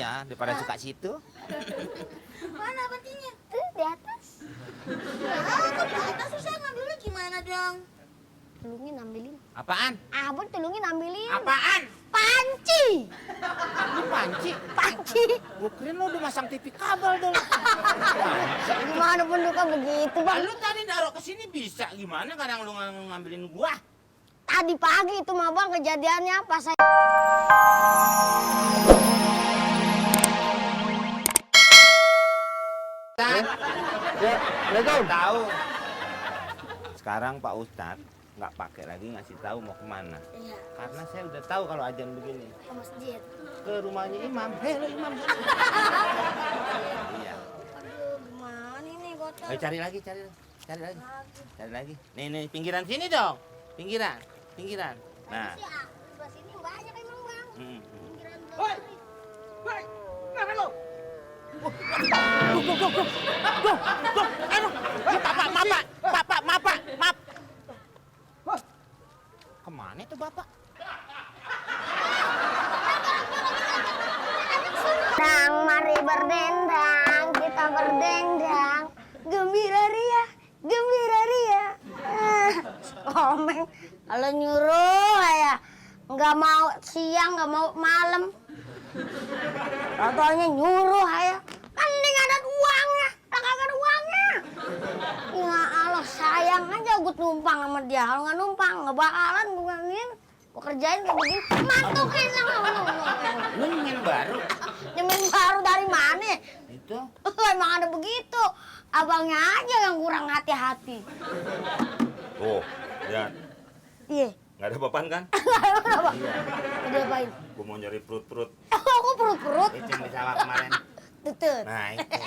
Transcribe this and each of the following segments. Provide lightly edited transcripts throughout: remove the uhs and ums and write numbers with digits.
Iya, daripada suka situ. Mana petinya? Tuh di atas. Kok di atas susah ngambilnya gimana dong? Tulungin ambilin. Apaan? Abang tulungin ambilin. Apaan? Panci. Ini panci. Panci. Gue kira lo udah masang TV kabel dong. Gimana pun duka begitu bang. Lu tadi naruh ke sini bisa gimana? Kadang lu ngambilin gua. Tadi pagi itu mah bang kejadiannya pas saya. Ya, tahu. Sekarang Pak Ustadz nggak pakai lagi ngasih tahu mau kemana. Iya. Karena saya udah tahu kalau ajan begini. Ke masjid. Ke rumahnya imam. Hei lu imam. Iya. Aduh gimana ini kotor. Ayo cari lagi. Cari lagi. Nih pinggiran sini dong. Pinggiran. Nah. Sebelah sini banyak emang bang. Pinggiran Woi. Woi. Kenapa lu? Go. Aduh. Bapak. Kemana itu bapak? Dang, mari berdendang, kita berdendang. Gembira ria. Komeng, kalau nyuruh ya nggak mau siang, nggak mau malam. Contohnya nyuruh ya, mending ada uangnya, kagak ada uangnya. Ya Allah sayang aja gue numpang sama dia, kalau nggak numpang nggak bakalan gue kerjain kayak begini, masukin sama Lu nyemen baru. nyemen baru dari mana? Itu. Emang ada begitu, abangnya aja yang kurang hati-hati. Oh, ya. Iya. Nggak ada papan kan? Kenapa? Udah apain? Gue mau nyari perut. Aku perut-perut. Itu yang disawah kemarin. Tutut. Nah itu.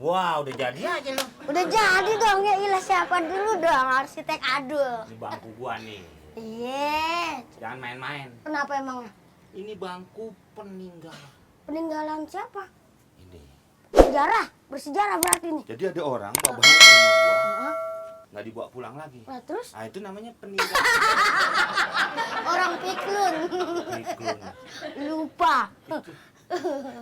Wah, udah jadi aja lo. Udah jadi dong, ya ilah siapa dulu dong, arsitek adul. Ini bangku gua nih. Iya. Jangan main-main. Kenapa emangnya? Ini bangku peninggalan. Peninggalan siapa? Ini. Sejarah, bersejarah berarti nih. Jadi ada orang bawa bangku ke rumah gua, Heeh. nggak dibawa pulang lagi. Nah terus? Nah itu namanya peninggalan. Orang pikun. Pikun. Lupa.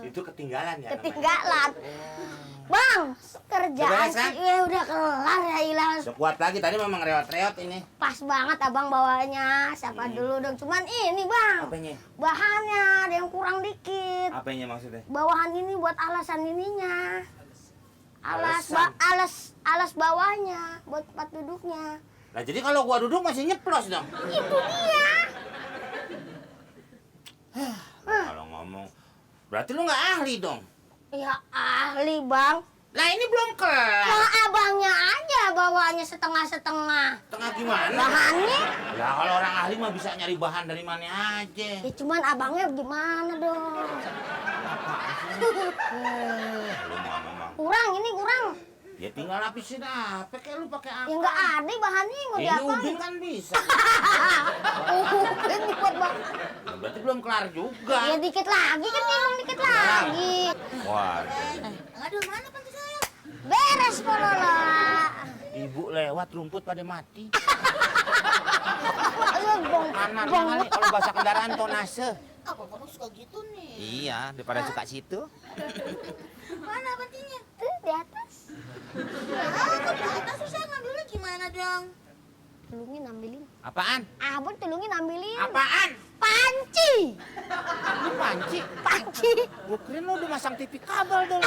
Itu ketinggalan ya. Ketinggalan. Namanya. Bang, kerjaan Udah beres, kan? sih udah kelar ya ilah. Udah kuat lagi tadi memang reot-reot ini. Pas banget abang bawanya. Siapa dulu dong? Cuman ini bang, Apanya? bahannya ada yang kurang dikit. Apanya maksudnya? Bawahan ini buat alasan ininya. Alasan? Alas bawahnya buat tempat duduknya. Nah jadi kalau gua duduk masih nyeplos dong. Itu dia. Kalau ngomong, berarti lu nggak ahli dong. Ya ahli bang. Lah ini belum kelar. Nah, abangnya aja bawaannya setengah-setengah. Tengah gimana? Bahannya? Ya kalau orang ahli mah bisa nyari bahan dari mana aja. Ya cuman abangnya gimana dong? Lu mah memang. Kurang ini kurang. Ya tinggal lapisin apa kayak lu pakai apa? Ya nggak ada bahannya mau Ini diapain? ubin kan bisa. Ubin dibuat bang. Ya, berarti belum kelar juga. Ya dikit lagi kan memang dikit lagi. Wah, Aduh, mana panti saya? Beres polola. ibu lewat rumput pada mati. Kanan Bong. kali kalau bahasa kendaraan tonase. Apa kamu suka gitu nih? Iya, daripada suka situ. Mana petinya? Tuh di atas. Kok di atas susah ngambilnya gimana dong? Tulungin ambilin. Apaan? Abang tulungin ambilin. Apaan? Panci. Ini panci. Panci. Gue kira lu udah masang TV kabel dong.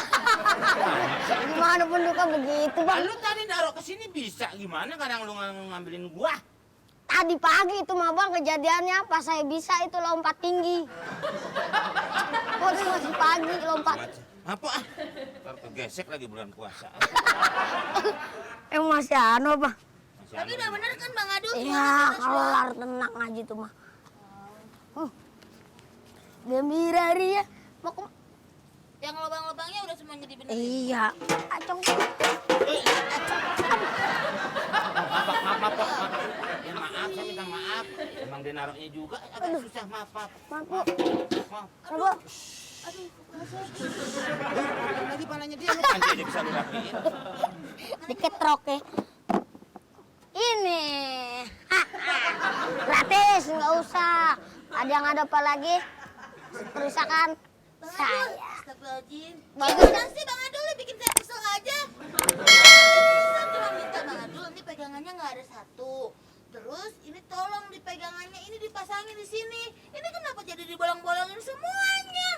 Gimana pun duka begitu bang. Lu tadi naruh ke sini bisa gimana? Kadang lu ngambilin gua. Tadi pagi itu mah bang kejadiannya pas saya bisa itu lompat tinggi. Oh itu masih pagi lompat. Apa? Ntar kegesek lagi bulan puasa. Emang masih anu apa? Masih Tapi anu udah gimana? bener kan Bang Adul? Iya kelar tenang ngaji tuh mah. Gembira ria. Mau ke... Yang lubang-lubangnya udah semua jadi bener. Iya. Acong. Maaf. Ya maaf, saya minta maaf. Emang dia naruhnya juga agak susah, maaf. Maaf bu. Maaf. Coba. Lagi panahnya dia, lu panci aja bisa lu rapiin. Diketrok ya. Ini. Gratis, nggak usah. Ada yang ada apa lagi? Kerusakan saya. Astagfirullahaladzim. Bagus. Gimana sih Bang Adul, bikin saya kesel aja. Saya cuma minta Bang Adul, ini pegangannya nggak ada satu. Terus ini tolong di pegangannya ini dipasangin di sini. Ini kenapa jadi dibolong-bolongin semuanya?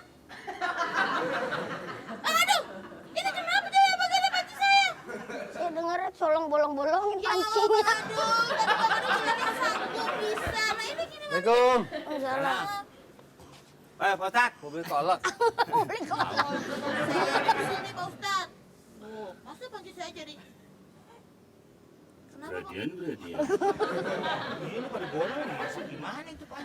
Bang Adul, ini kenapa jadi bagian panci saya? Saya dengar tolong bolong-bolongin Ya Allah, pancinya. Bang Adul, tadi Bang Adul bilangnya satu bisa. Nah ini gini Assalamualaikum. Oh, salah. Pak Ustadz. Mobil kolak. Beli kok. saya di sini Pak Ustadz. Oh, masa panci saya jadi kenapa Pak? Ini pada bolong, masuk gimana itu Pak?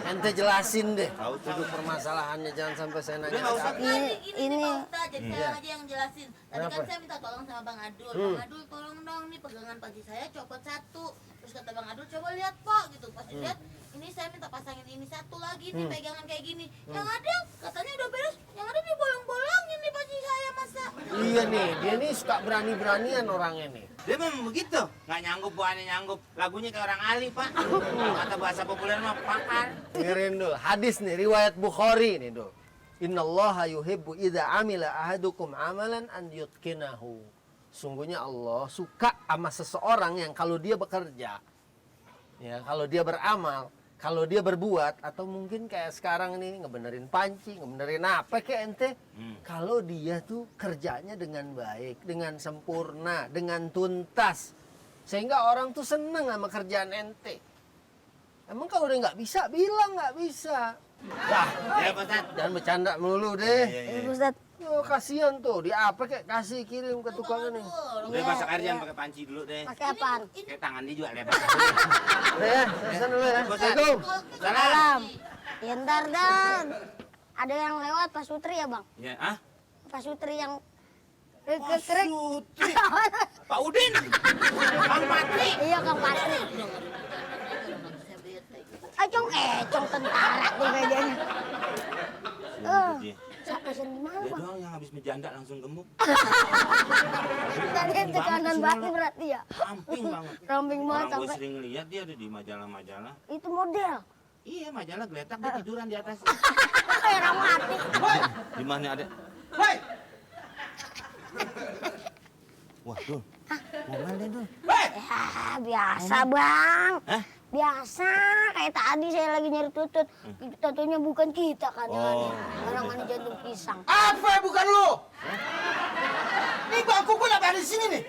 Ente jelasin deh. Tahu, tahu. Duduk permasalahannya jangan sampai saya Udah, nanya. nggak usah. Ini ini. Pak Ustadz, jadi saya aja yang jelasin. Tadi kan Kenapa? saya minta tolong sama Bang Adul. Bang Adul tolong dong nih pegangan panci saya copot satu. Terus kata Bang Adul coba lihat Pak gitu. Pas dilihat ini saya minta pasangin ini satu lagi nih pegangan kayak gini. Yang ada katanya udah beres, yang ada nih bolong-bolongin nih panci saya masa. Iya nih, dia nih suka berani-beranian orangnya nih. Dia memang begitu, nggak nyanggup, buahnya nyanggup. Lagunya kayak orang Ali Pak. Kalau kata bahasa populer mah pakar. Dengerin dulu, hadis nih, riwayat Bukhari nih dulu. Innallaha yuhibbu idza amila ahadukum amalan an yutqinahu. Sungguhnya Allah suka sama seseorang yang kalau dia bekerja, ya kalau dia beramal, kalau dia berbuat, atau mungkin kayak sekarang nih ngebenerin panci, ngebenerin apa kayak ente, kalau dia tuh kerjanya dengan baik, dengan sempurna, dengan tuntas, sehingga orang tuh seneng sama kerjaan ente. Emang kalau udah nggak bisa, bilang nggak bisa. Dah, Ya Pak Ustadz. jangan bercanda melulu deh. Ini Ustaz. Oh, kasihan tuh, di apa kayak kasih kirim ke tukang ini. Udah masak air jangan pakai panci dulu deh. Pakai apaan? Kayak tangan dia juga lebar. Udah ya, pesan dulu ya. Assalamualaikum. Salam. Ya ntar dan ada yang lewat Pak Sutri ya Bang? Ya, ah? Pak Sutri yang kerek. Sutri. Pak Udin. Bang Patri. Iya Kang Patri. Econg tentara tuh kayaknya. Dia. Pesen di mana Dia Bang? doang yang habis menjanda langsung gemuk. Tadi yang tekanan batu berarti ya? Ramping banget. Ramping banget Orang gue sampai sering lihat dia ada di majalah-majalah. itu model. Iya, majalah geletak dia tiduran di atas. Kayak Ramati. Di mana ada? Wah, Dul. Mau mana, Dul? Ya biasa Bang. Hah? Biasa kayak tadi saya lagi nyari tutut. Tentunya bukan kita kan Oh. orang mana jantung pisang. Apa bukan lu? Ini bangku gue lagi ada di sini nih.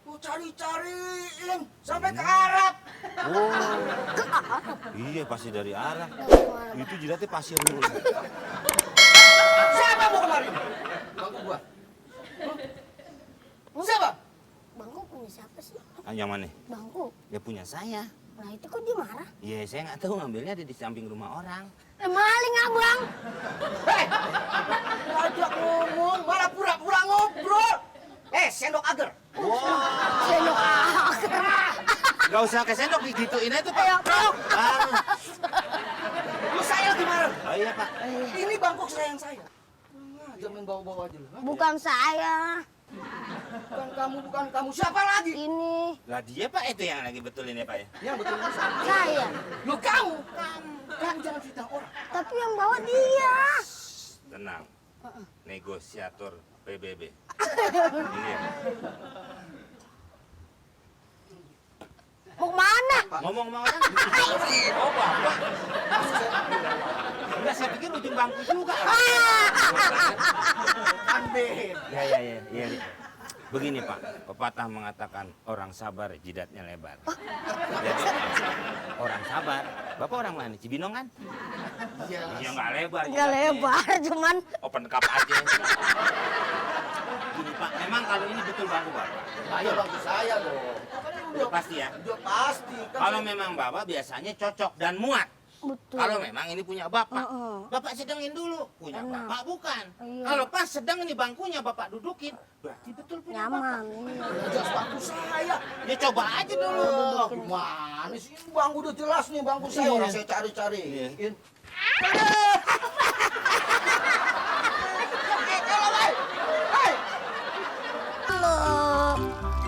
Lu cari-cariin sampai ke Arab. Oh. Iya, pasti dari arah. Itu jidatnya pasir dulu. Siapa mau kemarin? Bangku gua. Siapa? Bangku punya siapa sih? Ah, yang mana? Bangku. Ya punya saya. Nah itu kok dia marah? Iya, saya nggak tahu ngambilnya ada di samping rumah orang. Maling Abang. Hei! Ngajak ngomong, malah pura-pura ngobrol. Sendok agar. Wow. Sendok agar. Gak usah ke sendok, digituin aja tuh, Pak. Ayo, peluk. Ah. Lu saya lagi marah. Oh iya, Pak. Ini bangku sayang saya. Jangan bawa-bawa aja lu. Bukan saya. Bukan kamu. Siapa lagi? Ini Lah dia, Pak, itu yang lagi betulin ya, Pak ya? Yang betul ini saya. saya. Lu kamu. Kamu jangan fitnah orang. Tapi yang bawa dia. Tenang. Negosiator PBB. Ini ya. Mau kemana? Ngomong sama orang. Oh, Bapak. Enggak, saya pikir ujung bangku juga. Ambil. Ya. Begini, Pak. Pepatah mengatakan orang sabar jidatnya lebar. Jadi orang sabar. Bapak orang mana? Cibinong kan? Iya, nggak lebar. Nggak jidatnya. lebar, cuman Open cup aja. Gini, Pak. Memang kalau ini betul bangku Bapak. Saya bangku saya loh. Udah pasti ya. Udah pasti. Kan Kalau memang Bapak biasanya cocok dan muat. betul. Kalau memang ini punya Bapak, Heeh. Bapak sedangin dulu. Punya Enak. Bapak bukan. Iya. Kalau pas sedang ini bangkunya Bapak dudukin, berarti betul punya Bapak. Nyaman. Iya. jelas bangku saya. Ya coba aja dulu. Gimana sih? Ini bangku udah jelas nih bangku saya. Orang saya cari-cariin. Halo.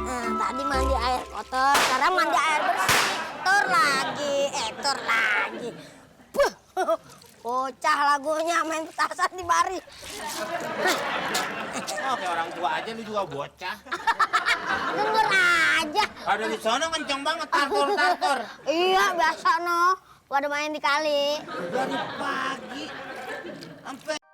Nah, tadi mandi air kotor, sekarang mandi air bersih. Tor lagi. Puh. Bocah lagunya main petasan di Bari. Oh, kayak orang tua aja lu juga bocah. Denger aja. Ada di sono kenceng banget tartor. Iya, biasa no. Pada main di kali. Dari pagi sampai